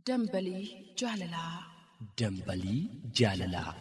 Dambalii jaalalaa. Dambalii jaalalaa.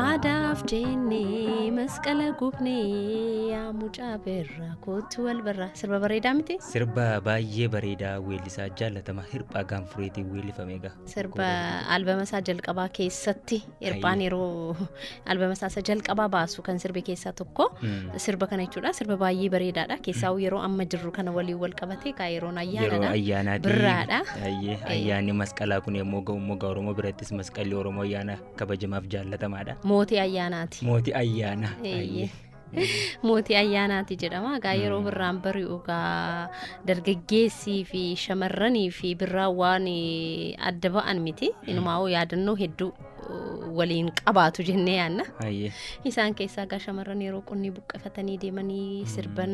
Aadaaf jennee masqala gubnee yaa mucaa birraa kootu wal barraa. Sirba bareedaa miti? Sirba baay'ee bareedaa weellisaa jaallatama Hirphaa Gaanfureetiin weellifame egaa. Sirba albama isaa jalqabaa keessatti Hirphaan yeroo albama isaa isa jalqabaa baasu kan sirbe keessaa tokko sirba kana jechuudha. Sirba baay'ee bareedaadha. Keessaa'uu yeroo amma jirru kana waliin wal qabatee kaa yeroon Yeroo ayyaanadha. ayyaanaati. Birraadha. Ayyee, Ayyaanni masqalaa kun yommuu ga'u immoo gaa Oromoo birattis masqalli Oromoo ayyaana kabajamaaf jaallatamaadha. Mootii ayyaanaati. Mootii ayyaana. Eeyyee. Ayyee. Mootii ayyaanaati jedhama. Egaa yeroo birraan bari'u egaa dargaggeessii fi shamarranii fi birraan waan adda ba'an miti. Inumaa'uu yaadannoo hedduu waliin qabaatu jennee yaadna. Isaan keessaa egaa shamarran yeroo qonni buqqifatanii deemanii sirban,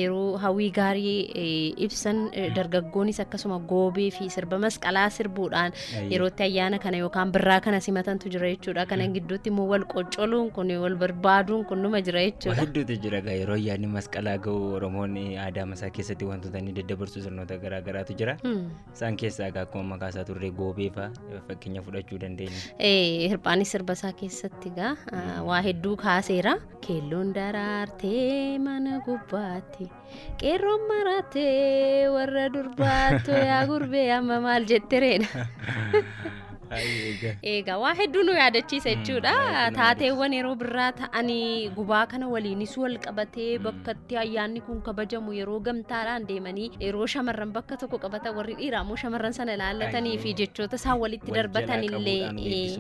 yeroo hawwii gaarii ibsan, dargaggoonis akkasuma goobee fi sirba masqalaa sirbuudhaan yeroo itti ayyaana kana yookaan birraa kana simatantu jira jechuudha. Kana gidduutti immoo wal qoccoluun kun, wal barbaaduun kun numa jira jechuudha. Hedduutu jira egaa yeroo ayyaanni masqalaa ga'u Oromoon aadaa masaa keessatti wantoota inni daddabarsu sirnoota garaa garaatu jira. Isaan keessaa egaa akkuma maqaa isaa turre goobee fa'a fakkeenya fudhachuu dandeenya. Hirphaanis sirba isaa keessatti egaa waa hedduu kaaseera. Keelloon daraartee mana gubbaatti, qeerroon marattee warra durbaattu, yaa gurbee amma maal jettereedha. Egaa waa hedduu nu yaadachiisa jechuudha. Taateewwan yeroo birraa ta'anii gubaa kana waliinis wal qabatee bakka itti ayyaanni kun kabajamu yeroo gamtaadhaan deemanii, yeroo shamarran bakka tokko qabatan, warri dhiiraa immoo shamarran sana ilaallatanii fi jechoota isaan walitti darbatan illee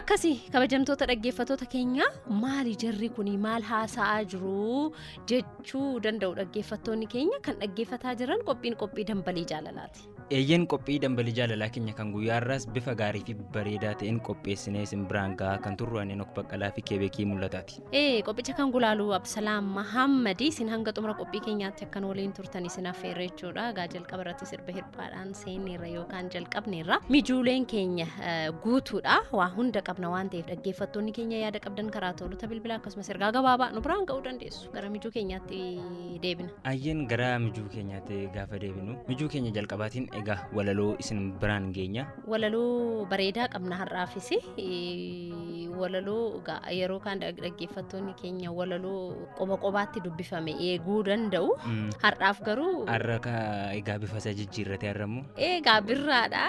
akkasii. Kabajamtoota dhaggeeffattoota keenya, maali jarri kuni, maal haasa'aa jiru jechuu danda'u dhaggeeffattoonni keenya. Kan dhaggeeffataa jiran qophiin qophii dambalii jaalalaati. Eeyyeen, qophii dambalii jaalalaa keenya kan guyyaa har'aas bifa gaarii fi bareedaa ta'een qopheessinee isin biraan gahaa kan turru ani Nok Baqqalaa fi Keebekii mul'ataati. Qophicha kan gulaalu Absalaam Mahammadi. Isin hanga xumura qophii keenyaatti akkan waliin turtan isin affeerra jechuudha. Egaa jalqaba irratti sirba hirphaadhaan seenneerra yookaan jalqabneerra. Mijuuleen keenya guutuudha. Waa hunda qabna waan ta'eef dhaggeeffattoonni keenya yaada qabdan karaa toolota bilbilaa akkasumas ergaa gabaabaa nu biraan ga'uu dandeessu. Gara mijuu keenyaatti deebina. Ayyeen, gara mijuu keenyaatti gaafa deebinu mijuu keenya jalqabaatiin egaa walaloo isin biraan geenya. Walaloo bareedaa qabna har'aafis. Walaloo yeroo kaan dhaggeeffattoonni keenya walaloo qoba qobaatti dubbifame eeguu danda'u. Har'aaf garuu Har'a egaa bifa isaa jijjiirratee har'a immoo. Egaa birraadha.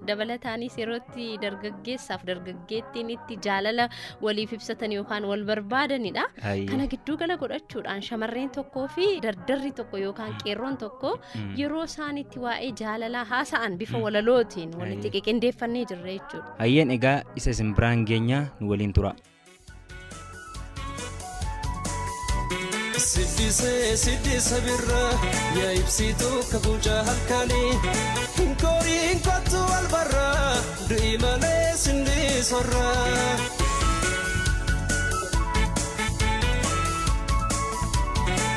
Dabalataanis yerootti dargaggeessaaf dargaggeettiin itti jaalala waliif ibsatan yookaan wal barbaadanidha. Kana gidduu gala godhachuudhaan shamarreen tokkoo fi dardarri tokko yookaan qeerroon tokko yeroo isaan itti waa'ee jaalalaa haasa'an bifa walalootiin walitti qindeeffannee jirra jechuudha. Ayyeen, egaa isa isin biraan geenya, nu waliin tura. Siddisee siddisa birraa, yaa ibsituu kakuuca halkanii, Kooriin kottu wal barraa, du'i malee sindisorraa.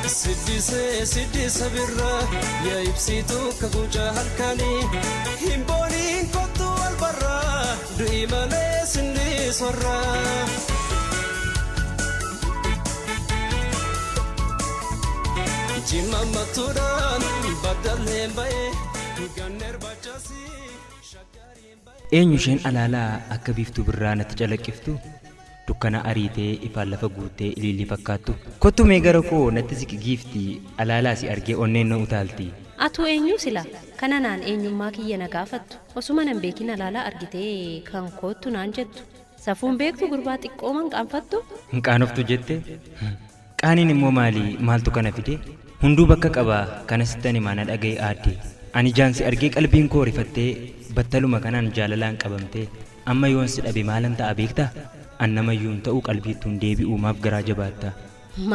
Siddisee siddisa birraa, yaa ibsituu kakuuca halkanii, Himbooniin kottu wal barraa, du'i malee sindisorraa. Jimma mattuudhaan baddalleen ba'ee ganneer bachaasii shaggariin ba'ee. Eenyu isheen alaalaa akka biiftuu birraa natti calaqqiftu, dukkana ariitee ifaan lafa guuttee ilillii fakkaattu? Kottu mee gara koo natti siqi giiftii, alaalaa si argee onneen na utaalti. Atuu eenyu sila? Kana naan eenyummaa kiyya na gaafattu. Osuma nan beekin alaalaa argitee kan koottu naan jettu. Safuun beektu gurbaa xiqqoo man qaanfattu? Hin qaanoftu jette? Qaaniin immoo maali, maaltu kana fide? Hunduu bakka qaba, kana sittan himaa, na dhaga'i aadde. Ani jaan si argee qalbiin koo rifattee battaluma kanaan jaalalaan qabamtee, amma yoon si dhabe maalan ta'a beektaa? An namayyuu hin ta'uu, qalbiittuun deebi'uu, maaf garaa jabaatta?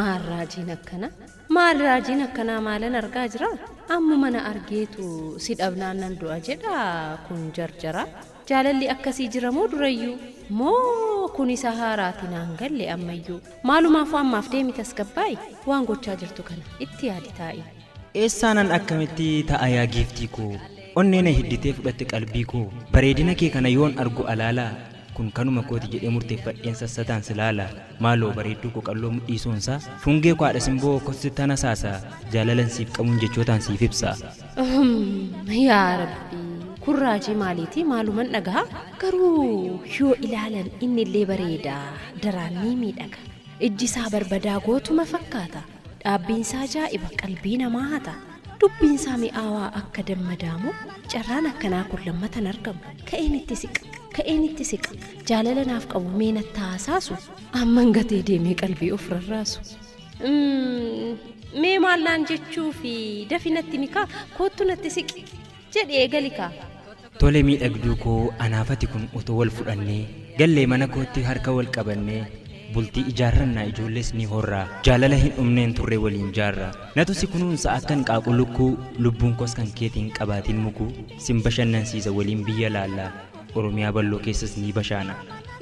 Maal raajiin akkanaa? Maal raajiin akkanaa, maalan argaa jira? Ammuma na argeetu si dhabnaan nan du'a jedha, kun jarjara. Jaalalli akkasii jira moo durayyuu? Moo kun isa haaraati, naan galle ammayyuu. Maalumaafuu ammaaf deemi, tasgabbaa'i, waan gochaa jirtu kana itti yaadi taa'i. Eessaanan akkamitti ta'a yaa giiftii koo, onnee na hidditee fudhatte qalbii koo, bareedina kee kana yoon argu alaalaa, kun kanuma kooti jedhee murteeffadheen sassataan si laala. Maaloo bareedduu koo, qalloo mudhii soonsaa, fungee koo, haadha simboo kotti tana saasa, jaalalan siif qabuun jechootaan siif ibsa. Yaa Rabbi, kun raajii maaliiti, maaluman dhagaha? Garuu yoo ilaalan innillee bareeda, daraan ni miidhaga. Ijji isaa barbadaa gootuma fakkaata. Dhaabbiin isaa ajaa'iba, qalbii namaa hata. Dubbiin isaa mi'aawaa akka dammadaamu, carraan akkanaa kun lammatan argamu. Ka'een itti siqa, ka'een itti siqa, jaalala naaf qabu mee natti haasaasu, amman gatee deemee qalbii of rarraasu. Mee maal naan jechuu fi dafi natti mikaa, koottu natti siqi jedhi, eegali kaa. Tole miidhagduu koo, anaafati kun otoo wal fudhannee gallee mana kootti harka wal qabannee, Bultii ijaarrannaa ijoollees ni horraa. Jaalala hin dhumneen turre waliin jaarraa. Natu si kunuunsa akkan qaaqu lukkuu lubbuun koos kan keetiin qabaatiin mukuu sin bashannansiisa waliin biyya laallaa. Oromiyaa balloo keessas ni bashaana.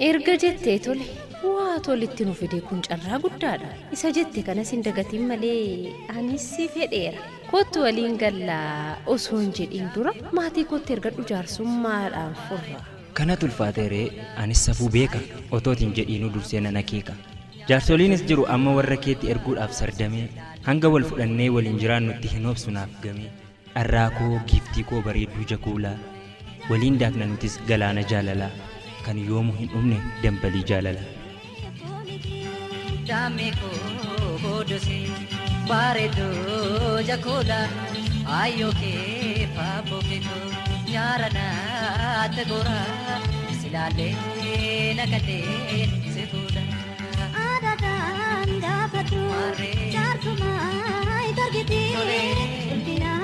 Erga jettee tole waa tolitti nu fide kun carraa guddaadha. Isa jette kanas hin dagatin malee anis si fedheera. Kottu waliin gallaa osoo hin jedhin dura maatii kootti ergadhu jaarsummaadhaan furra. Kana tulfaateeree anis safuu beeka otootiin jedhiinuu dursee nan akeeka. Jaarsoliinis jiru amma warra keetti erguudhaaf sardamee hanga wal fudhannee waliin jiraannutti hin obsu naaf gamee. Dharraa koo giiftii koo bareedduu jakuulaa waliin daakna nutis galaana jaalalaa kan yoomuu hin dhumne dambalii jaalalaa. Daame koo boodose bareedduu jakoola ayyoo kee paapoo keekoo nyaara naata goora silaalee naqadhee si fuudha. Aadaadhaan gaafadhu jaarsumaa itti ulfina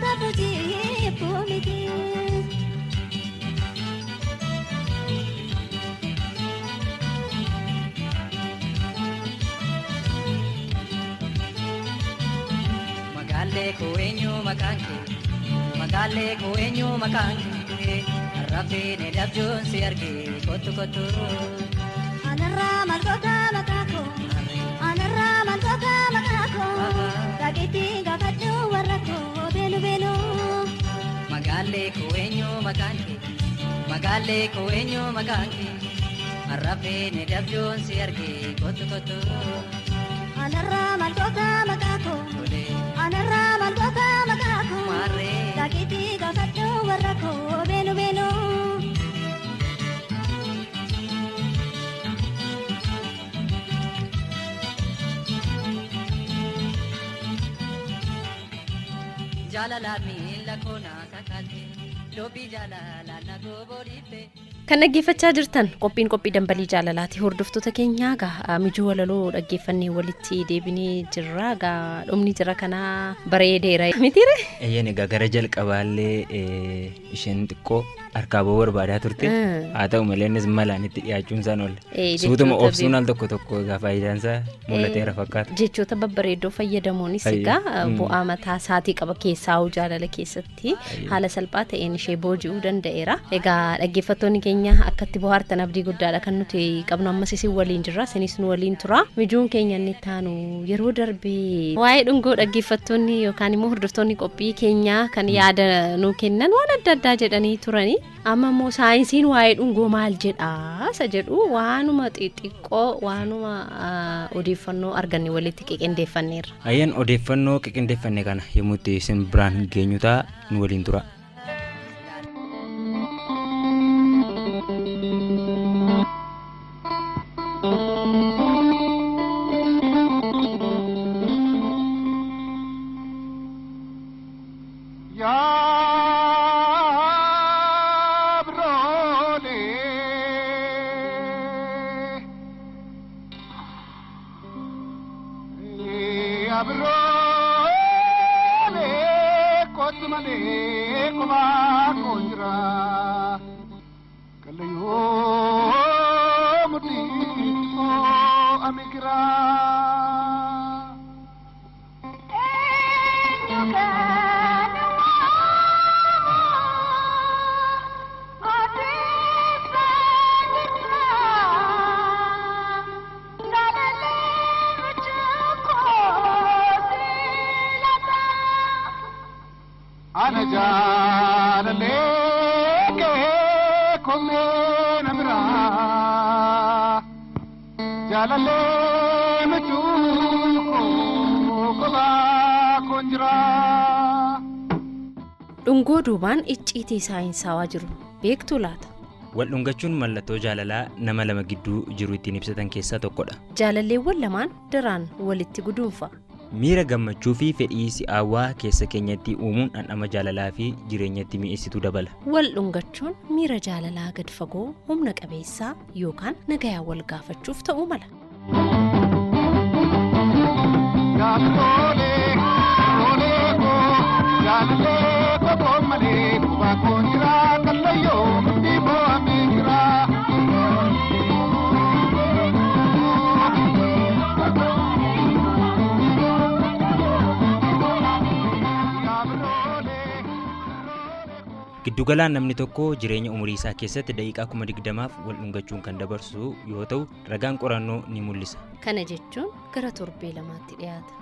taphuu miti. Magaalee koo eenyu maqaan kee magaalee koo eenyu maqaan kee arrabbiin dhabjuun si argee kottu kottu. Anarraa maal goota maqaa koo anarraa maal goota maqaa koo dhaqeetti gaafadhu warra koo beelu beelu. Magaalee koo eenyu maqaan kee magaalee koo eenyu maqaan kee arrabbiin dhabjuun si argee kottu kottu. Anarraa maal goota maqaa koo anarraa maal goota maqaa koo dhaqeetti gaafadhu warra koo beelu beelu. Jaalala miila koonaa kakaalte dubbii jaalala na gobooriitte. Kan dhaggeeffachaa jirtan qophiin qophii dambalii jaalalaati. Hordoftoota keenyaa egaa mijuu walaloo dhaggeeffannee walitti deebinee jirra. Egaa dhumni jira kanaa bareedeera. Mitiire? Eeyyeen egaa gara jalqabaallee isheen xiqqoo harkaa ba'uu barbaadaa turte. Haa ta'u malee innis malaan itti dhiyaachuun isaan oolle. Suutuma obsuun al tokko tokko egaa faayidaan isaa mul'ateera fakkaata. Jechoota babbareeddoo fayyadamuunis egaa bu'aa mataa isaatii qaba keessaa jaalala keessatti haala salphaa ta'een ishee booji'uu danda'eera. Egaa dhaggeeffattoonni keenya akkatti bohaartan abdii guddaadha kan nuti qabnu ammas isin waliin jirra isinis nu waliin tura. Mijuun keenya inni taanu yeroo darbee waa'ee dhungoo dhaggeeffattoonni yookaan immoo hordoftoonni qophii keenyaa kan yaada nuu kennan waan adda addaa jedhanii turani. Amma immoo saayinsiin waa'ee dhungoo maal jedhaa isa jedhu waanuma xixiqqoo waanuma odeeffannoo arganne walitti qiqindeeffanneerra. Ayyaan odeeffannoo qiqindeeffanne kana yommuu itti isin biraan geenyu ta'a nu waliin tura. Ana jaalallee kee komee na biraa jaalallee michuu koo kophaa koon jiraa. Dhungoo duubaan icciitii saayinsaawaa jiru beektuu laata? Wal dhungachuun mallattoo jaalalaa nama lama gidduu jiru ittiin ibsatan keessaa tokkodha. Jaalalleewwan lamaan daraan walitti guduunfa. Miira gammachuu fi fedhii si'aawaa keessa keenyatti uumuun dhandhama jaalalaa fi jireenyatti mi'eessituu dabala. Wal dhungachuun miira jaalalaa gad fagoo humna qabeessaa yookaan nagayaa wal gaafachuuf ta'uu mala. Jaalallee roolee koo jaalallee koo malee kubaa koo jira kallayyoo murtii boo'amee jira. Giddugalaan namni tokko jireenya umurii isaa keessatti daqiiqaa 20,000 wal dhungachuun kan dabarsu yoo ta'u, ragaan qorannoo ni mul'isa. Kana jechuun gara torbee 2tti dhiyaata.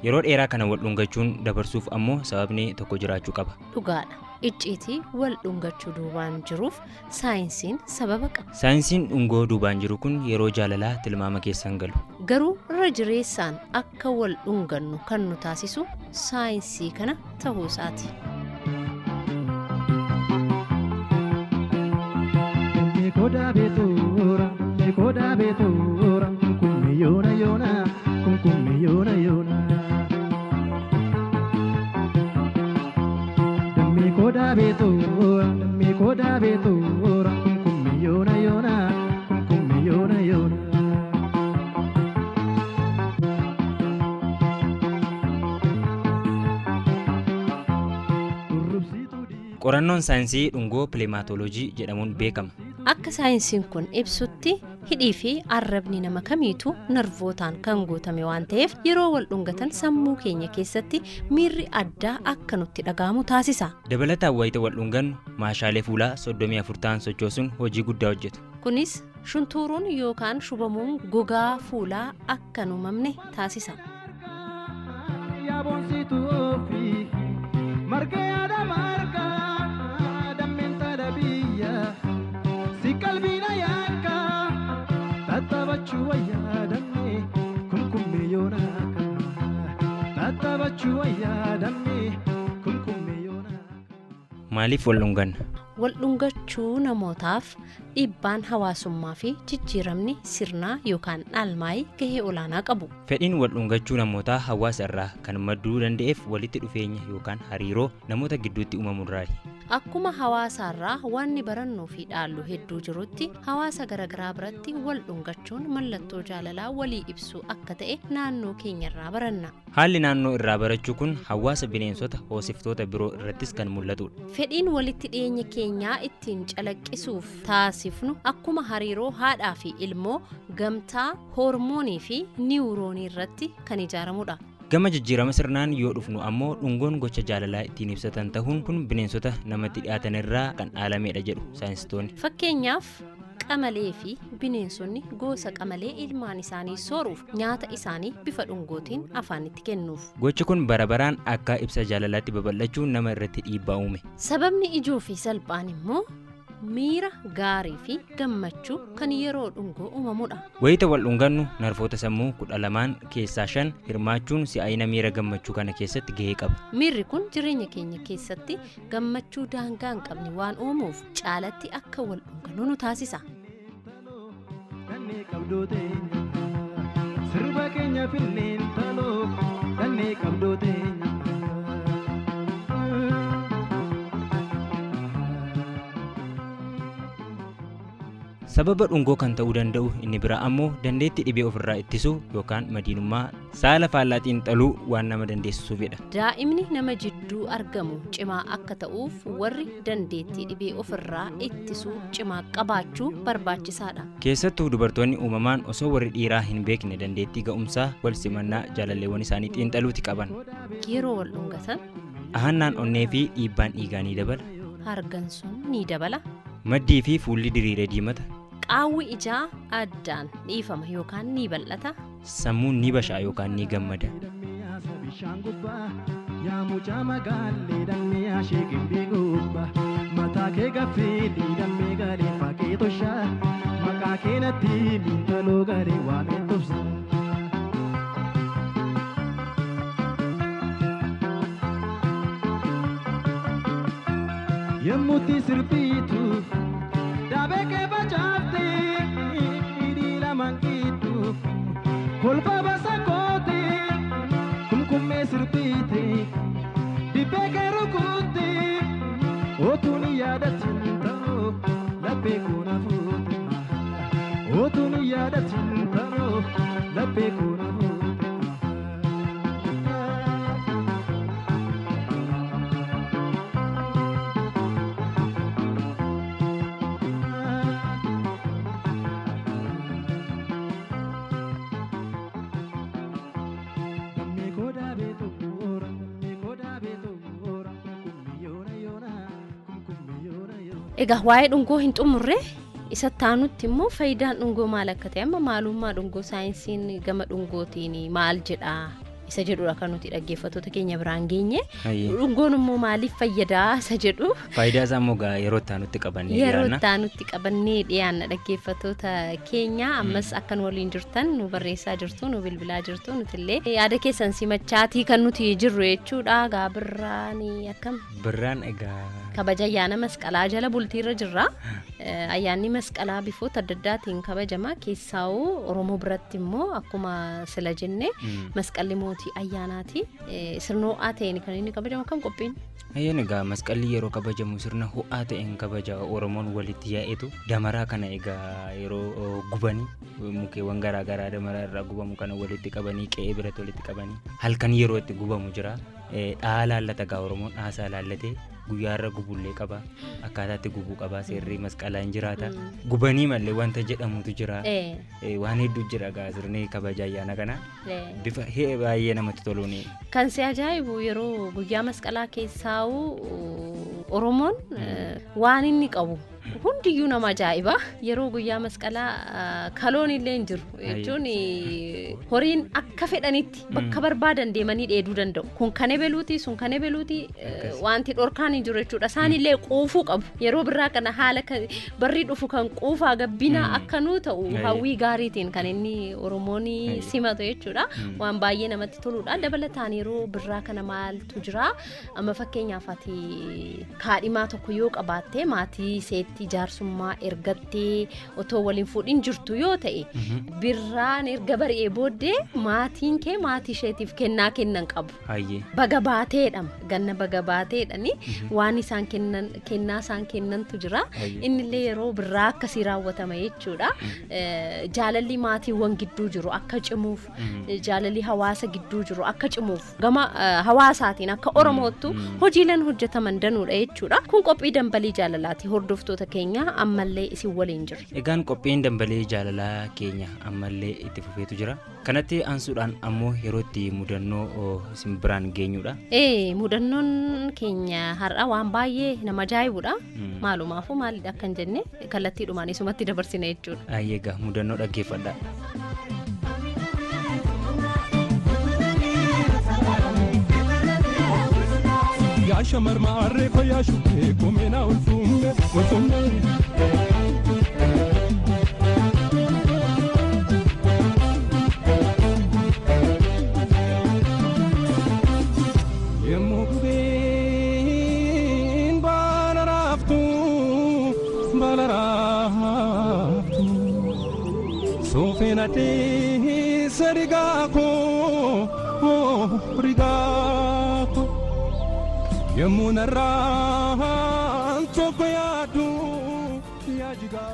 Yeroo dheeraa kana wal dhungachuun dabarsuuf ammoo sababni tokko jiraachuu qaba. Dhugaadha. Icciitii wal dhungachuu duubaan jiruuf saayinsiin sababa qaba. Saayinsiin dhungoo duubaan jiru kun yeroo jaalalaa tilmaama keessan galu. Garuu irra jireessaan akka wal dhungannu kan nu taasisu saayinsii kana ta'uu isaati. Koda beetura, kumkumme yoona yoona, kumkumme yoona yoona. Dammi koda beetura, dammi koda beetura, kumkumme yoona yoona, kumkumme yoona yoona. Qorannoon saayinsii dhungoo pileemaatoloojii jedhamuun beekama. Akka saayinsiin kun ibsutti hidhii fi arrabni nama kamiitu narvootaan kan guutame waan ta'eef yeroo wal dhungatan sammuu keenya keessatti miirri addaa akka nutti dhaga'amu taasisa. Dabalataan wayita wal dhungannu maashaalee fuulaa 34 ta'an sochoosuun hojii guddaa hojjetu. Kunis shuntuuruun yookaan shubamuun gogaa fuulaa akka hin uumamne taasisa. Maaliif wal dhunganna? Wal dhungachuu namootaaf dhiibbaan hawaasummaa fi jijjiiramni sirnaa yookaan dhaalmaayii gahee olaanaa qabu. Fedhiin wal dhungachuu namootaa hawaasa irraa kan madduu danda'eef walitti dhufeenya yookaan hariiroo namoota gidduutti uumamurraayi. Akkuma hawaasaarraa wanni barannuu fi dhaallu hedduu jirutti hawaasa garaagaraa biratti wal dhungachuun mallattoo jaalalaa walii ibsuu akka ta'e naannoo keenyarraa baranna. Haalli naannoo irraa barachuu kun hawaasa bineensota hoosiftoota biroo irrattis kan mul'atudha. Fedhiin walitti dhiyeenya keenyaa ittiin calaqqisuuf taasifnu akkuma hariiroo haadhaa fi ilmoo gamtaa hoormoonii fi niwuroonii irratti kan ijaaramudha. Gama jijjiirama sirnaan yoo dhufnu ammoo dhungoon gocha jaalalaa ittiin ibsatan ta'uun kun bineensota namatti dhiyaatan irraa kan dhaalamedha jedhu saayinsistoonni. Fakkeenyaaf qamalee fi bineensonni gosa qamalee ilmaan isaanii sooruuf nyaata isaanii bifa dhungootiin afaanitti kennuuf. Gochi kun bara baraan akka ibsa jaalalaatti babal'achuun nama irratti dhiibbaa uume. Sababni ijoo fi salphaan immoo miira gaarii fi gammachuu kan yeroo dhungoo uumamudha. Wayita wal dhungannu narfoota sammuu 12 keessaa 5 hirmaachuun si'aayina miira gammachuu kana keessatti gahee qaba. Miirri kun jireenya keenya keessatti gammachuu daangaa hin qabne waan uumuuf caalatti akka wal dhungannu nu taasisa. Sirba keenya filleen taloo dhannee qabdoo teenya. Sababa dhungoo kan ta'uu danda'u inni biraa ammoo dandeettii dhibee ofirraa ittisuu yookaan madiinummaa saala faallaa xiinxaluu waan nama dandeessisuufidha. Daa'imni nama jidduu argamu cimaa akka ta'uuf warri dandeettii dhibee ofirraa ittisuu cimaa qabaachuu barbaachisaadha. Keessattuu dubartoonni uumamaan osoo warri dhiiraa hin beekne dandeettii ga'umsaa wal simannaa jaalalleewwan isaanii xiinxaluuti qaban. Yeroo wal dhungatan ahannaan onnee fi dhiibbaan dhiigaa ni dabala. Hargansuun ni dabala. Maddii fi fuulli diriiree diimata. Qaawwi ijaa addaan dhiifama yookaan ni bal'ata. Sammuun ni basha'a yookaan ni gammada. Yaa mucaa magaallee damee ashee gimbii gubbaa mataa kee gaffeelii damee galee fakkee toshaa maqaa kee natti miintaloo galee waamee tobsa. Yemmuutti sirbiitu daabee kee facaaftee hidhii lamaan gidduu kolfa basa kootee kumkummee sirbiitee dibbee kee rukuttee otuun yaadatiin ta'oo laphee koona fuute otuun yaadatiin ta'oo laphee koona fuute. Egaa waa'ee dhungoo hin xumurre isa taanutti immoo faayidaan dhungoo maal akka ta'e amma maalummaa dhungoo saayinsiin gama dhungootiin maal jedha isa jedhudha kan nuti dhaggeeffattoota keenya biraan geenye. Dhungoon immoo maaliif fayyadaa isa jedhu. Faayidaa isaa immoo yeroo itti qabannee Yeroo itti qabannee dhiyaanna dhaggeeffattoota keenya ammas akkan waliin jirtan nu barreessaa jirtu nu bilbilaa jirtu nutillee yaada keessan simachaatii kan nuti jirru jechuudha. Egaa birraan akkam? Birraan egaa. Kabaja ayyaana masqalaa jala bultiirra jirra. Ayyaanni masqalaa bifoota adda addaatiin kabajama. Keessaawuu Oromoo biratti immoo akkuma sila jenne masqalli mootii ayyaanaati. Sirna ho'aa ta'een kan inni kabajamu akkam qophiin? Ayyaan egaa masqalli yeroo kabajamu sirna ho'aa ta'een kabaja. Oromoon walitti yaa'etu damaraa kana egaa yeroo gubanii mukeewwan garaagaraa damaraa irraa gubamu kana walitti qabanii qe'ee biratti walitti qabanii halkan yeroo itti gubamu jira. Dhahaa laallata egaa Oromoon dhaasaa laallatee guyyaarra gubullee qaba akkaataa itti gubuu qaba seerri masqalaa hin jiraata gubanii malee wanta jedhamutu jira waan hedduu jira egaa sirni kabaja ayyaana kana bifa baay'ee namatti toluuni. Kan si ajaa'ibu yeroo guyyaa masqalaa keessaa'u Oromoon waan inni qabu hundiyyuu nama ajaa'iba. Yeroo guyyaa masqalaa kaloon illee hin jiru jechuun horiin akka fedhanitti bakka barbaadan deemanii dheeduu danda'u. Kun kan ebeluuti sun kan ebeluuti wanti dhorkaan hin jiru jechuudha. Isaanillee quufuu qabu. Yeroo birraa kana haala barri dhufu kan quufaa gabbinaa akka nuu ta'u hawwii gaariitiin kan inni Oromoon simatu jechuudha. Waan baay'ee namatti toludha. Dabalataan yeroo birraa kana maaltu jira? Amma fakkeenyaaf ati kaadhimaa tokko yoo qabaatte maatii seetti jaarsummaa ergattee otoo waliin fuudhin jirtu yoo ta'e birraan erga bari'ee booddee maatiin kee maatii isheetiif kennaa kennan qabu. Baga baateedha ganna baga baateedhani waan isaan kennan kennaa isaan kennantu jira. Innillee yeroo birraa akkasii raawwatama jechuudha. Jaalalli maatiiwwan gidduu jiru akka cimuuf jaalalli hawaasa gidduu jiru akka cimuuf gama hawaasaatiin akka Oromoottu hojiileen hojjetaman danuudha jechuudha. Kun qophii dambalii jaalalaati hordoftoota keenya ammallee isin waliin jira. Egaan qophiin dambalii jaalalaa keenya ammallee itti fufeetu jira. Kanatti aansuudhaan ammoo yeroo itti mudannoo isin biraan geenyudha. Mudannoon keenya har'a waan baay'ee nama ajaa'ibudha. Maalumaafuu maalidha akkan jenne kallattiidhumaan isumatti dabarsina jechuudha. Egaa mudannoo dhaggeeffadha. Yaa shamarmaarree fayyaa shukkee kumina ulfuumme ulfuumme. Yemmuu gubeen baala raaftuu baala raaftuu suufeen adeessa rigaa koo rigaa koo. Yemmuu narraan tokko yaadu yaajigaa.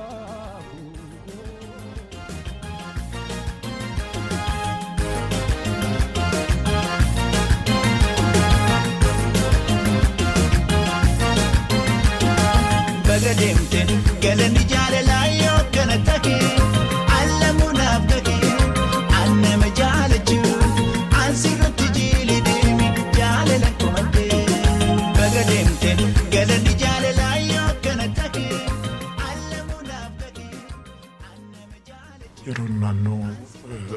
Baga deemte galanni jaalalaa yoo kana ta'e allamuunaaf gage annama jaalachuun ansirratti jiili deemi jaalala komadde. Baga deemte galanni jaalalaa yoo kana ta'e allamuunaaf gage annama jaalachuun. Yeroo naannoo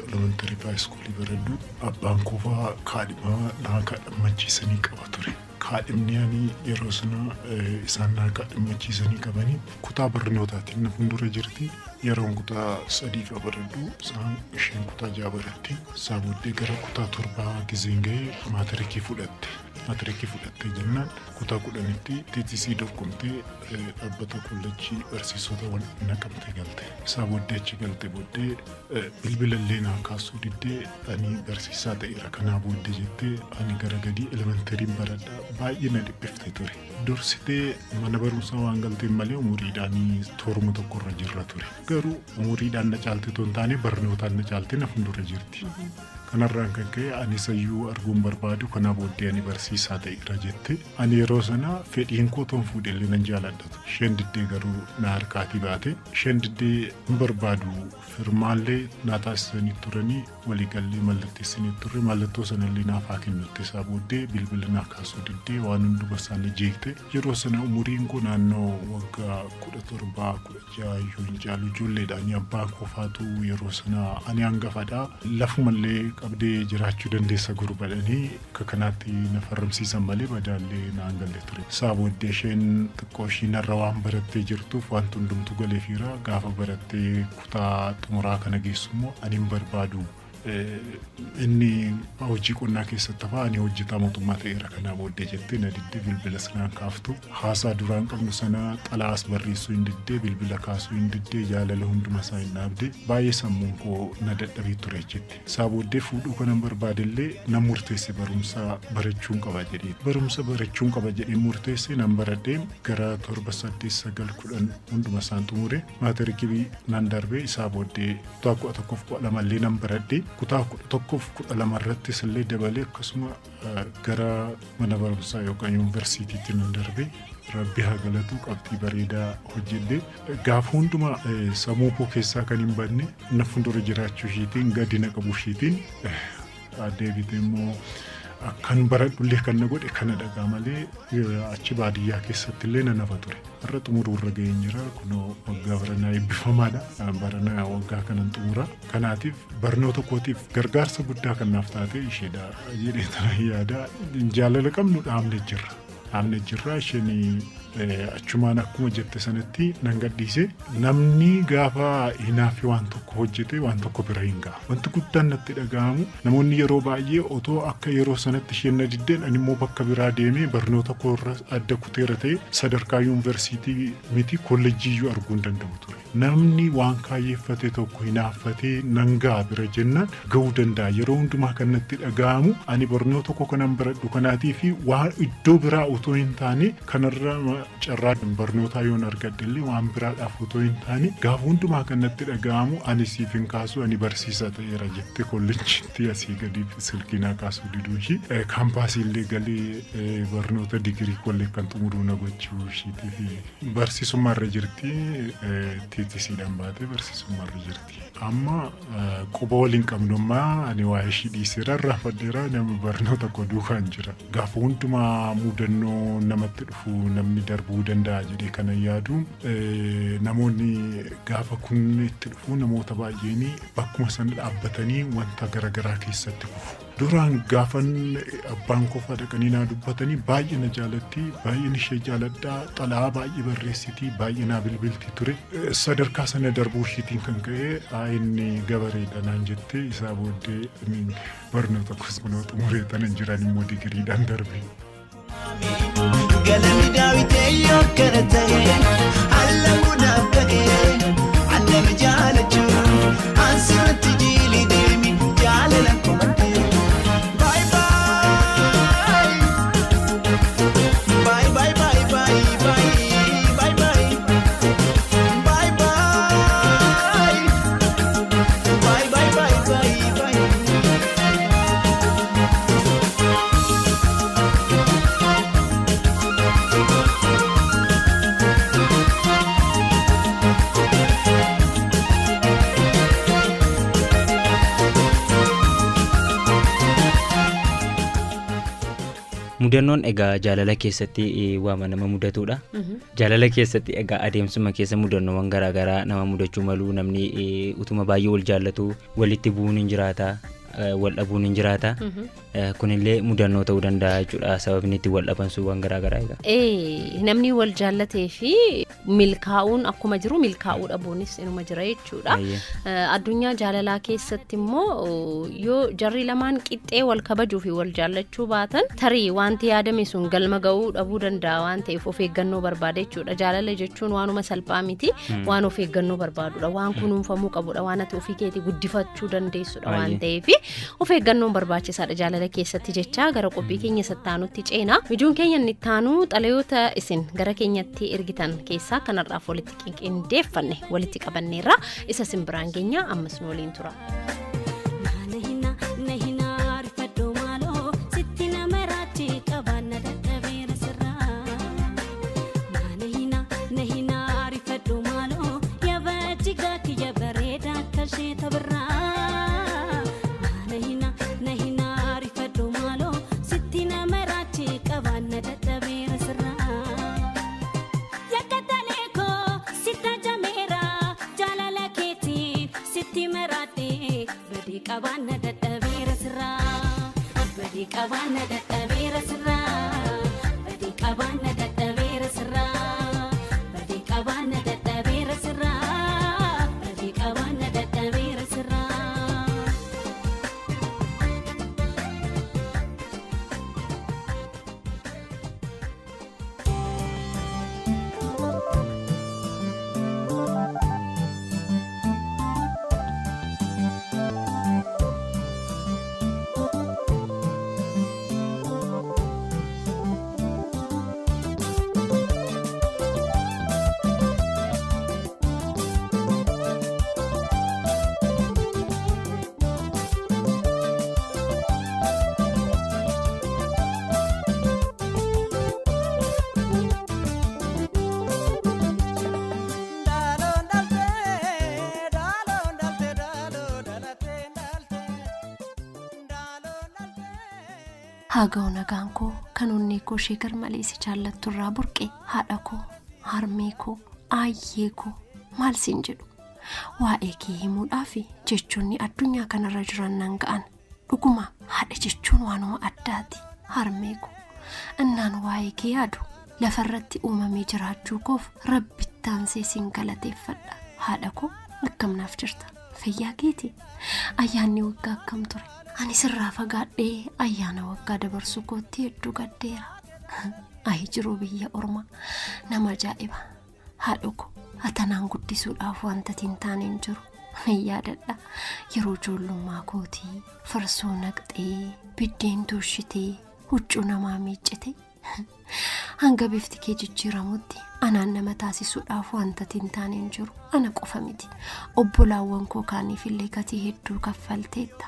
elementary high school baradhu abbaan koofaa kaadhimaa naa kaadhimmachiisanii qaba ture. Kaadhimni ani yeroo sana isaan naa kaadhimmachiisanii qabanii kutaa barnootaatiin na fuuldura jirti. Yeroon kutaa 3 baradhu isaan isheen kutaa 6 baratti. Isaa booddee gara kutaa 7 gizeen ga'ee maatirikii fudhatte. Maatirikii fudhattee jennaan kutaa 10tti TTC dorgomtee dhaabbata kollejjii barsiisota wal naqamte galte. Isaa booddee achi galte booddee bilbilallee naa kaasuu diddee ani barsiisaa ta'eera kanaa booddee jettee ani gara gadii elementariin baradhaa baay'ee na dhiphifte ture. Dursitee mana barumsaa waan galteen malee umuriidhaan tooruma tokkorra jirra ture. Garuu umuriidhaan na caalte otoo hin taane barnootaan na caalte na fuuldura jirti. Kanarraan kan ka'e ani isayyuu arguun barbaadu kanaa booddee ani barsiisaa ta'eera jette. Ani yeroo sana fedhiin koo toon fuudhellee nan jaaladhatu. Isheen diddee garuu na harkaatii baate. Isheen diddee hin barbaadu firmaallee naa taasisanii turanii waliigallee mallatteessanii turre mallattoo sanallee naaf haa kennutti isaa booddee bilbila naa kaasuu diddee waan hunduma isaanii jeeqte. Yeroo sana umuriin koo naannoo waggaa 17 16 iyyuu hin caalu ijoolleedhaan abbaa kofaatu yeroo sana ani hangafadha. Lafumallee qabdee jiraachuu dandeessa gurbadhanii akka kanaatti na farramsiisan malee badaallee naan galle ture. Isaa booddee isheen xiqqoo ishii narra waan barattee jirtuuf wanti hundumtuu galeefiira gaafa barattee kutaa xumuraa kana geessu immoo ani hin barbaadu. Inni hojii qonnaa keessatti hafaa ani hojjetaa mootummaa ta'eera kanaa booddee jettee na diddee bilbila sanaan kaaftu. Haasaa duraan qabnu sana xalaas barreessuu hin diddee bilbila kaasuu hin diddee jaalala hunduma isaa hin dhaabde baay'ee sammuun koo na dadhabee ture jetti. Isaa booddee fuudhuu kanan barbaadellee nan murteesse barumsa barachuun qaba jedhee. Barumsa barachuun qaba jedhee murteesse nan baradhee gara 7 8 9 10 hunduma isaan xumure maatirikii nan darbee isaa booddee kutaa 11 12 illee nan baradhe kutaa 11 12 irrattis illee dabalee akkasuma gara mana barumsaa yookaan yuunivarsiitiitti nan darbe. Rabbi haa galatu qabxii bareedaa hojjedhe. Gaafa hundumaa sammuu koo keessaa kan hin badne na fuuldura jiraachuu isheetiin gadi na qabu isheetiin deebitee immoo akkan baradhullee kan na godhe kana dhagaa malee achi baadiyyaa keessatti illee nan hafa ture. Har'a xumuruu irra ga'een jira. Kunoo waggaa baranaa eebbifamaadha. Baranaa waggaa kanan xumura. Kanaatiif barnoota kootiif gargaarsa guddaa kan naaf taate isheedha jedhee tanan yaada. Jaalala qabnu dhaabne jirra. Dhaabne jirra isheen achumaan akkuma jette sanatti nan gadhiise. Namni gaafa hinaafi waan tokko hojjete waan tokko bira hin ga'a. Wanti guddaan natti dhaga'amu namoonni yeroo baay'ee otoo akka yeroo sanatti isheen na diddeen ani immoo bakka biraa deemee barnoota koo irra adda kuteera ta'e sadarkaa yuunivarsiitii miti kolleejjii iyyuu arguu hin danda'u ture. Namni waan kaayyeeffate tokko hinaaffatee nan ga'a bira jennaan ga'uu danda'a. Yeroo hundumaa kan natti dhaga'amu ani barnoota koo kanan baradhu kanaatii fi waan iddoo biraa otoo hin taane kanarra carraa barnootaa yoon argadhe illee waan biraadhaaf otoo hin taane gaafa hundumaa kan natti dhaga'amu ani siif hin kaasu ani barsiisaa ta'eera jettee kolleejjiitti asii gadi silkii naa kaasuu diduu ishii kaampaasii illee galee barnoota digirii kollee kan xumuruu na gochuu ishiitii fi barsiisummaa irra jirti TTCdhaan baatee barsiisummaa irra jirti. Amma quba waliin qabnu ammaa ani waa'ee ishii dhiiseera irraanfadheera nama barnoota koo duukaan jira. Gaafa hundumaa mudannoo namatti dhufu namni darbuu danda'a jedhee kanan yaadu namoonni gaafa kun itti dhufu namoota baay'een bakkuma sana dhaabbatanii wanta garaagaraa keessatti kufu. Duraan gaafan abbaan kofaa dhaqanii naa dubbatanii baay'ee na jaalatti baay'een ishee jaaladhaa xalaa baay'ee barreessitii baay'ee naa bilbilti ture. Sadarkaa sana darbuu ishiitiin kan ka'e inni gabareedha naan jette isaa booddee barnoota koos kunoo xumuree tanan jiran immoo digiriidhaan darbe. Galanni daawitee yoo kana ta'e allamuudhaaf ga'e annama jaalachuun ansirratti jiilii deemi jaalala komatte. Bye bye bye bye bye bye bye bye bye bye bye bye bye bye bye. Mudannoon egaa jaalala keessatti waama nama mudatudha. Jaalala keessatti egaa adeemsuma keessa mudannoowwan garaagaraa nama mudachuu malu namni utuma baay'ee wal jaallatu walitti bu'uun hin jiraata wal dhabuun hin jiraata. Kunillee mudannoo ta'uu danda'a jechuudha sababni itti wal dhaban sun waan garaagaraa egaa. Namni wal jaallatee fi milkaa'uun akkuma jiru milkaa'uu dhabuunis inuma jira jechuudha. Addunyaa jaalalaa keessatti immoo yoo jarri lamaan qixxee wal kabajuu fi wal jaallachuu baatan tarii wanti yaadame sun galma ga'uu dhabuu danda'a waan ta'eef of eeggannoo barbaada jechuudha. Jaalala jechuun waanuma salphaa miti waan of eeggannoo barbaadudha waan kunuunfamuu qabudha waan ati ofii keetii guddifachuu dandeessudha waan ta'eef of eeggannoon barbaachisaadha jaalala keessatti jecha gara qophii keenya sattaanutti ceena. Mijuun keenya inni ittaanu xalayoota isin gara keenyatti ergitan keessaa kanarraaf walitti qindeeffanne walitti qabanneerra isa isin biraan geenya ammas nu waliin tura. Na hina na hina. maraachi qabaanna dadhabeera sirraa. Maana hina na hina ariifadhu maaloo yabachigaa kiyya bareeda akka ishee tabirraa. Maana hina na hina ariifadhu maaloo sitti na maraachi qabaanna dadhabeera sirraa. Yakkatalee koo sitta jameera jaalala keetiin sitti maraadhee badii qabaanna dadhabeera sirraa. Badii qabaanna dadhabeera sirraa. Badii qabaanna dadhabeera sirraa. Badii qabaanna dadhabeera sirraa. Badii qabaanna dadhabeera sirraa. Haa ga'u nagaan koo kan onnee koo ishee garmalee si jaallattu irraa burqe haadha koo harmee koo aayyee koo maal siin jedhu waa'ee kee himuudhaaf jechoonni addunyaa kanarra jiran nan ga'an dhuguma haadha jechuun waanuma addaati harmee koo innaan waa'ee kee yaadu lafarratti uumamee jiraachuu koof rabbittaansee siin galateeffadha haadha koo akkam naaf jirta fayyaa keeti ayyaanni waggaa akkam ture ani sirraa fagaadhee ayyaana waggaa dabarsuu kootti hedduu gaddeera ayi jiruu biyya ormaa nama ajaa'iba haadha koo atanaan guddisuudhaaf wanta hin taane hin jiru nan yaadadha yeroo ijoollummaa kootii farsoo naqxee biddeen tooshitee huccuu namaa miiccite hanga bifti kee jijjiiramutti anaan nama taasisuudhaaf wanta hin taane hin jiru ana qofa miti obbolaawwan koo kaaniif illee gatii hedduu kaffalteetta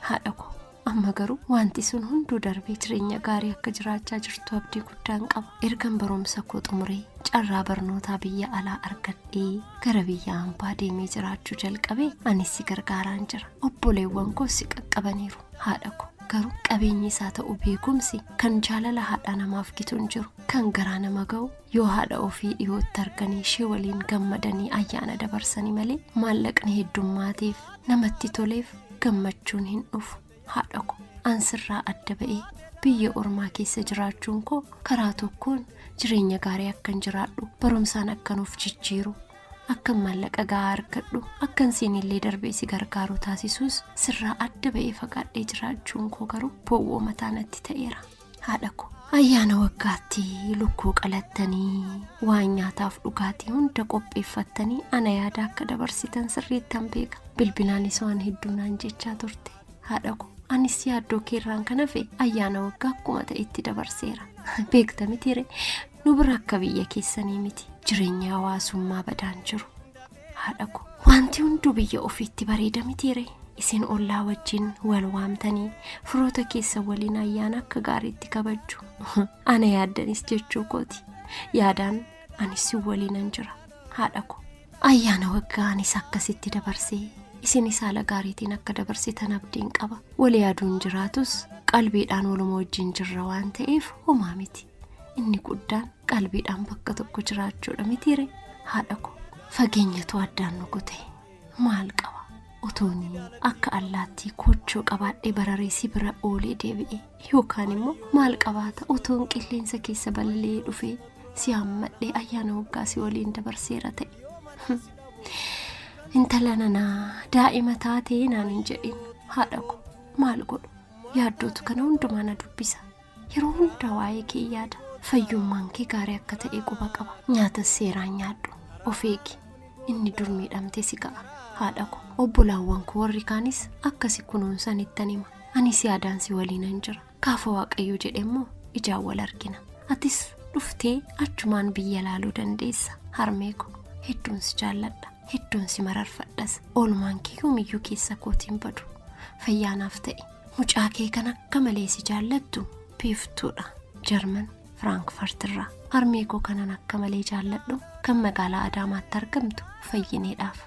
haadha koo amma garuu wanti sun hunduu darbee jireenya gaarii akka jiraachaa jirtu abdii guddaan qaba ergan barumsa koo xumuree carraa barnootaa biyya alaa argadhee gara biyya hambaa deemee jiraachuu jalqabe anis si gargaaraan jira obboleewwan koos si qaqqabaniiru haadha koo garuu qabeenyi isaa ta'u beekumsi kan jaalala haadha namaaf gitu hin jiru kan garaa nama ga'u yoo haadha ofii dhiyootti arganii ishee waliin gammadanii ayyaana dabarsanii malee maallaqni heddummaateef namatti toleef gammachuun hin dhufu haadha koo an sirraa adda ba'ee biyya ormaa keessa jiraachuun koo karaa tokkoon jireenya gaarii akkan jiraadhu barumsaan akkan of jijjiiru akkan maallaqa gahaa argadhu akkan siinillee darbee si gargaaru taasisuus sirraa adda ba'ee fagaadhee jiraachuun koo garuu bowwoo mataa natti ta'eera haadha koo ayyaana waggaatti lukkuu qalattanii waan nyaataaf dhugaatii hunda qopheeffattanii ana yaada akka dabarsitan sirriittan beeka bilbilaanis waan hedduu naan jechaa turte haadha koo anis yaaddoo keerraan kan hafe ayyaana waggaa akkuma ta'etti dabarseera beekta mitiire nu bira akka biyya keessanii miti jireenya hawaasummaa badaan jiru haadha koo wanti hunduu biyya ofiitti bareeda mitiire isin ollaa wajjin wal waamtanii firoota keessa waliin ayyaana akka gaariitti kabajju ana yaaddanis jechuu kooti yaadaan anis si waliinan jira haadha koo ayyaana waggaa anis akkasitti dabarsee isinis haala gaariitiin akka dabarsitan abdiin qaba wal yaaduun jiraatus qalbiidhaan waluma wajjin jirra waan ta'eef homaa miti inni guddaan qalbiidhaan bakka tokko jiraachuudha mitiire haadha koo fageenyatu addaan nu kute maal qaba otoon akka allaattii koochoo qabaadhee bararee si bira oolee deebi'e yookaan immoo maal qabaata otoon qilleensa keessa balali'ee dhufee si hammadhee ayyaana waggaa si waliin dabarseera ta'e. Intala nanaa daa'ima taatee naan hin jedhin haadha ko maal godhu yaaddootu kana hundumaa na dubbisa yeroo hunda waa'ee kee yaada fayyummaan kee gaarii akka ta'e quba qaba nyaata seeraan nyaadhu of eegi inni dur miidhamte si ga'a haadha ko obbolaawwan koo warri kaanis akkasi kunuunsan ittan hima anis yaadaan si waliinan jira gaafa waaqayyo jedhe immoo ijaan wal argina atis dhuftee achumaan biyya laaluu dandeessa harmee ko hedduun si jaalladha hedduun si mararfadhas oolmaan kee yoomiyyuu keessa kootiin badu fayyaanaaf ta'e mucaa kee kan akka malee si jaallattu Biiftuudha. Jarman Firaankfurt irraa. Harmee koo kanan akka malee jaalladhu kan magaalaa Adaamaatti argamtu Fayyineedhaaf.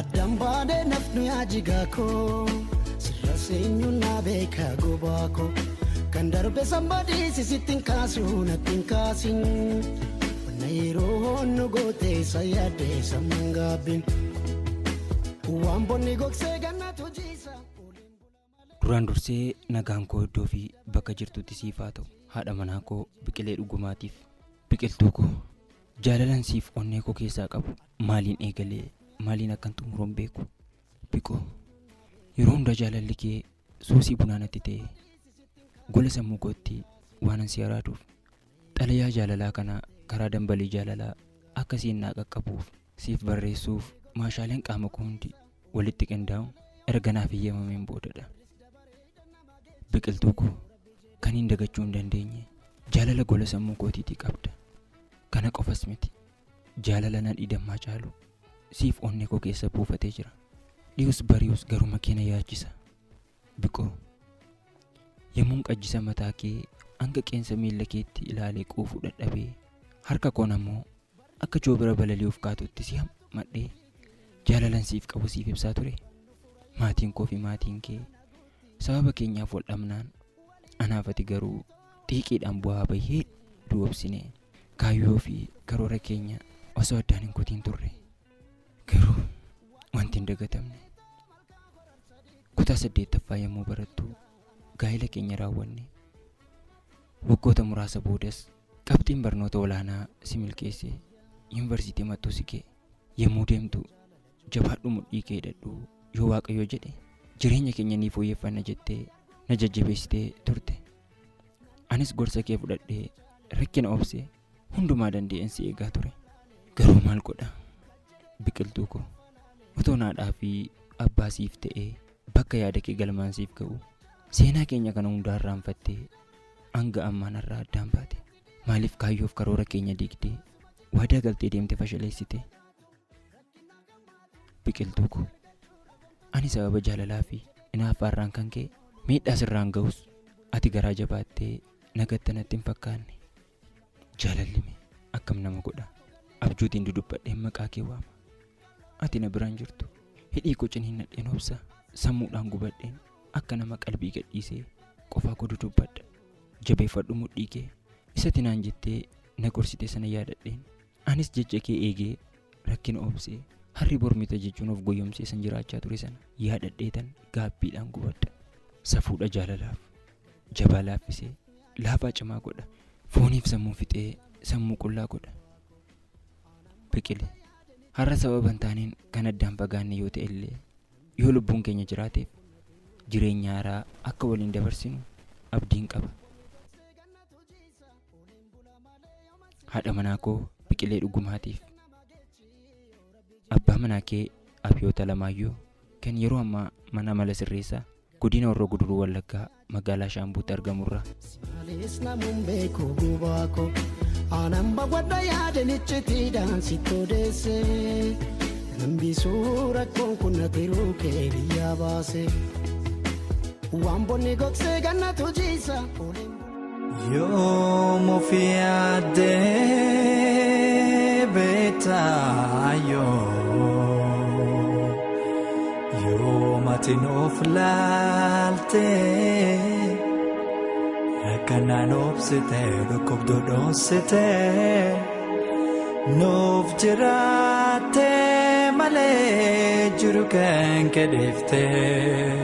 Addaan baadhee nafnu yaajigaa koo sirra seenyuun naa beekaa gobaa koo kan darbe sanbadii sisitti hin kaasu natti hin kaasin wanna yeroo honnu gootee sayyaadee sammuun gaabbiin waan bonni gogsee gannatu jiisa. Duraan dursee nagaan koo iddoo fi bakka jirtutti siif haa ta'u. Haadha manaa koo Biqilee Dhugumaatiif. Biqiltuu koo, jaalalan siif onnee koo keessaa qabu maaliin eegalee maaliin akkan xumuru hin beeku. Biqoo, yeroo hundaa jaalalli kee suusii bunaa natti ta'ee gola sammuu kootti waanan si araaduuf xalayaa jaalalaa kana karaa dambalii jaalalaa akka siin naa qaqqabuuf siif barreessuuf maashaaleen qaama koo hundi walitti qindaa'uun erga naaf eeyyamameen boodadha. Biqiltuu koo kaniin dagachuu hin dandeenye jaalala gola sammuu kootiitii qabda. Kana qofas miti jaalala nadhii dammaa caalu siif onnee koo keessa buufatee jira. Dhiyus bari'us garuma kee na yaachisa. Biqoo yommuun qajjisa mataa kee hanga qeensa miilla keetti ilaalee quufuu dadhabee harka koon ammoo akka joobira balali'uuf kaatutti si hammadhee jaalalan siif qabu siif ibsaa ture. Maatiin koo fi maatiin kee sababa keenyaaf wal dhabnaan anaaf ati garuu xiiqiidhaan bu'aa bahii hedduu obsine kaayyoo fi karoora keenya osoo addaan hin kutiin turre. Garuu wanti hin dagatamne kutaa saddeettaffaa yommuu barattu gaa'ela keenya raawwanne. Waggoota muraasa boodas qabxiin barnoota olaanaa si milkeesse yuunivarsiitii Mattuu si ga'e. Yommuu deemtu jabaadhu mudhii kee hidhadhu yoo Waaqayyo jedhe jireenya keenya ni fooyyeffanna jettee na jajjabeessitee turte. Anis gorsa kee fudhadhee rakkina obsee hundumaa danda'een si eegaa ture. Garuu maal godha biqiltuu koo otoo haadhaa fi abbaa siif ta'ee bakka yaada kee galmaan siif ga'u seenaa keenya kana hundaa irraanfattee hanga ammaa narraa addaan baate. Maaliif kaayyoof karoora keenya diigdee waadaa galtee deemte fashaleessite? Biqiltuu koo ani sababa jaalalaa fi inaaffaarraan kan ka'e miidhaa sirraan ga'us ati garaa jabaattee nagatta natti hin fakkaanne. Jaalalli mee akkam nama godha? Abjuutiin dudubbadheen maqaa kee waama. Ati na biraan jirtu. Hidhii koo ciniinnadheen obsa. Sammuudhaan gubadheen akka nama qalbii gadhiisee qofaa koo dudubbadha. Jabeeffadhu mudhii kee. Isati naan jettee na gorsite sana yaadadheen. Anis jecha kee eegee rakkina obsee harri bor mita jechuun of goyyomsee san jiraachaa ture sana yaadadheetan gaabbiidhaan gubadha. Safuudha jaalalaaf. Jabaa laaffisee laafaa cimaa godha. Fooniif sammuu fixee sammuu qullaa godha. Biqile. Har'a sababa hin taaneen kan addaan fagaanne yoo ta'e illee yoo lubbuun keenya jiraateef jireenya haaraa akka waliin dabarsinu abdiin qaba. Haadha manaa koo Biqilee Dhugumaatiif. Abbaa manaa kee Abiyoot Alamaayyoo kan yeroo ammaa mana amala sirreessaa Godina Horroo Guduruu Wallaggaa magaalaa Shaambuutti argamurraa. Malees namuun beeku gubaa koo aanan bawadha yaadeen iccitiidhaan sitti odeesse. Nambisuu rakkoon kun na tiruu kee biyyaa baase. Waan bonni gogsee gannatu jiisa. Yoom of yaaddee beektaa yoom ati nuuf laaltee rakkanaan obsitee dhukkubduu dhoositee nuuf jiraattee malee jiru kan kedheeftee.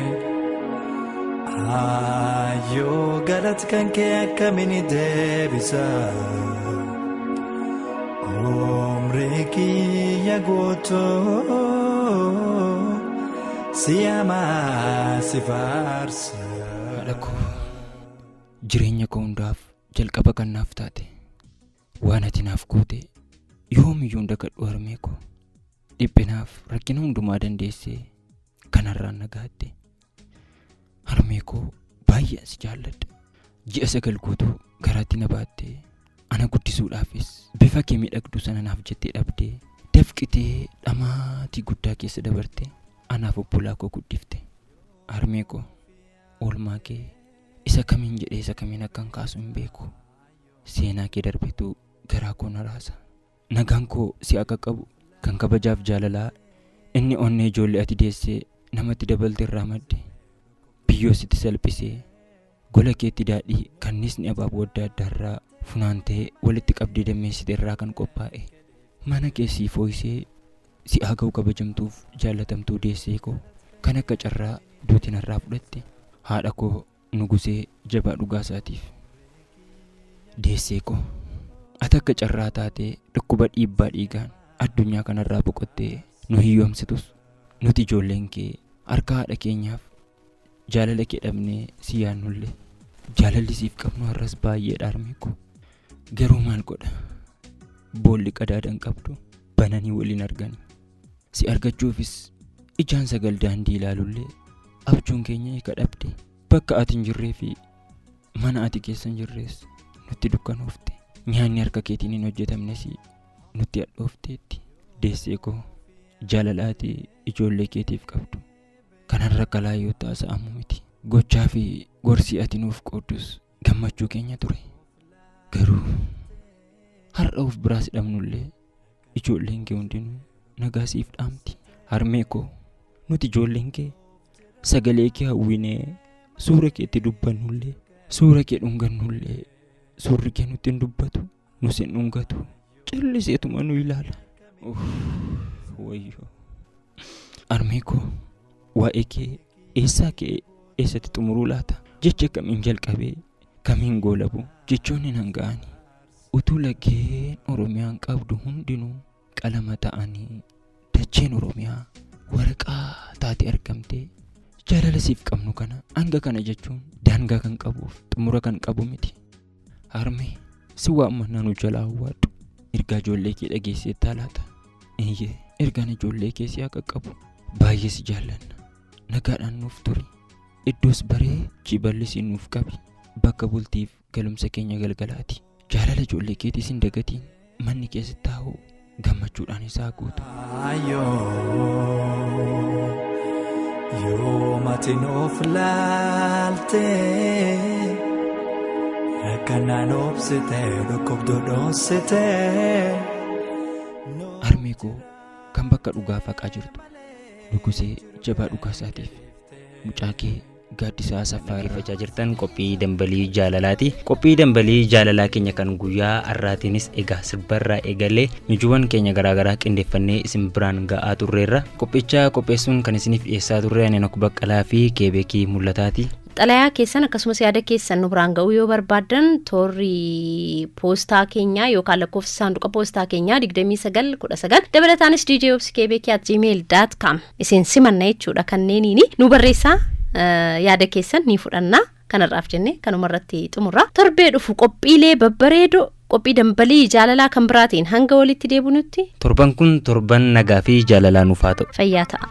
Ayyoo galata kan kee akkamiin deebisa umrii kiyya guutuu si hamaa si faarsa. Haadha koo Jireenya koo hundaaf jalqaba kan naaf taate. Waan ati naaf goote yoomiyyuu hin dagadhu harmee koo. Dhiphinaaf rakkina hundumaa dandeessee kanarraan na gaatte. Harmee koo baay'een si jaalladha. Ji'a 9 guutuu garaatti na baattee ana guddisuudhaafis bifa kee miidhagduu sana naaf jettee dhabdee dafqitee dhamaatii guddaa keessa dabarte anaaf obbolaa koo guddifte. Harmee koo oolmaa kee isa kamiin jedhee isa kamiin akkan kaasu hin beeku. Seenaa kee darbetu garaa koo na raasa. Nagaan koo si haa qaqqabu kan kabajaaf jaalalaa inni onnee ijoollee ati deessee namatti dabalte irraa madde. Biyyoo sitti salphisee gola keetti daadhii kanniisni abaaboo adda addaarraa funaantee walitti qabdee dammeessite irraa kan qophaa'e. Mana kee siif hoo'isee si haa ga'u kabajamtuuf jaallatamtuu deessee koo kan akka carraa duuti narraa fudhatte. Haadha koo Nugusee Jabaa Dhugaasaatiif. Deessee koo ati akka carraa taatee dhukkuba dhiibbaa dhiigaan addunyaa kanarraa boqottee nu hiyyoomsitus nuti ijoolleen kee harka haadha keenyaaf jaalala kee dhabnee si yaannullee jaalalli siif qabnu har'as baay'eedha harmee koo. Garuu maal godha boolli qadaada hin qabdu bananii waliin argani. Si argachuufis ijaan sagal daandii ilaalullee abjuun keenya hiika dhabde. Bakka ati hin jirree fi mana ati keessa hin jirres nutti dukkanoofte. Nyaanni harka keetiin hin hojjetamnes nutti hadhoofteetti. Deessee koo jaalala ati ijoollee keetiif qabdu kanarra akka laayyootti haasa'amu miti. Gochaa fi gorsi ati nuuf qooddus gammachuu keenya ture. Garuu har'a of biraa si dhabnullee ijoolleen kee hundinuu nagaa siif dhaamti. Harmee koo nuti ijoolleen kee sagalee kee hawwinee suura keetti dubbannullee suura kee dhungannullee suurri kee nutti hin dubbatu nus hin dhungatu calliseetuma nu ilaala. Uff, Wayyoo. Harmee koo waa'ee kee eessaa kee eessatti xumuruu laata? Jecha kamiin jalqabee kamiin goolabu jechoonni nan ga'ani. Utuu laggeen Oromiyaan qabdu hundinuu qalama ta'anii dacheen Oromiyaa waraqaa taatee argamtee jaalala siif qabnu kana hanga kana jechuun daangaa kan qabuuf xumura kan qabu miti. Harmee si waammannaa nu jalaa awwaadhu. Ergaa ijoollee kee dhageesseettaa laata? Eeyyee ergaan ijoollee kee si haa qaqqabu. Baay'ee si jaallanna. Nagaadhaan nuuf turi. Iddoos bareechii bal'isii nuuf qabi. Bakka bultiif galumsa keenya galgalaati. Jaalala ijoollee keetiis hin dagatiin. Manni kee sitti haa ho'u. Gammachuudhaan isaa guutu. Yoo mati nuuf laalte rakkanaan obsite dhukkubdu dhoosite. Harmee koo kan bakka dhugaa faqaa jirtu Nugusee Jabaa Dhugaasaatiif mucaa kee Gaaddisaa Asaffaa irraa. Dhaggeeffachaa jirtan qophii dambalii jaalalaati. Qophii dambalii jaalalaa keenya kan guyyaa har'aatiinis egaa sirbarraa eegalee mijuuwwan keenya garaagaraa qindeeffannee isin biraan ga'aa turreerra. Qophicha qopheessuun kan isiniif dhiyeessaa turre ani Henok Baqqalaa fi Keebeekii Mul'ataati. Xalayaa keessan akkasumas yaada keessan nu biraan ga'uu yoo barbaaddan toorri poostaa keenyaa yookaan lakkoofsa saanduqa poostaa keenyaa 2919 dabalataanis djobskebeekii@gmail.com isin simanna jechuudha kanneeniini nu barreessaa yaada keessan ni fudhanna kanarraaf jenne kanuma irratti xumurra torbee dhufu qophiilee babbareedoo qophii dambalii jaalalaa kan biraatiin hanga walitti deebinutti Torban kun torban nagaa fi jaalalaa nuuf haa ta'u. Fayyaa ta'a.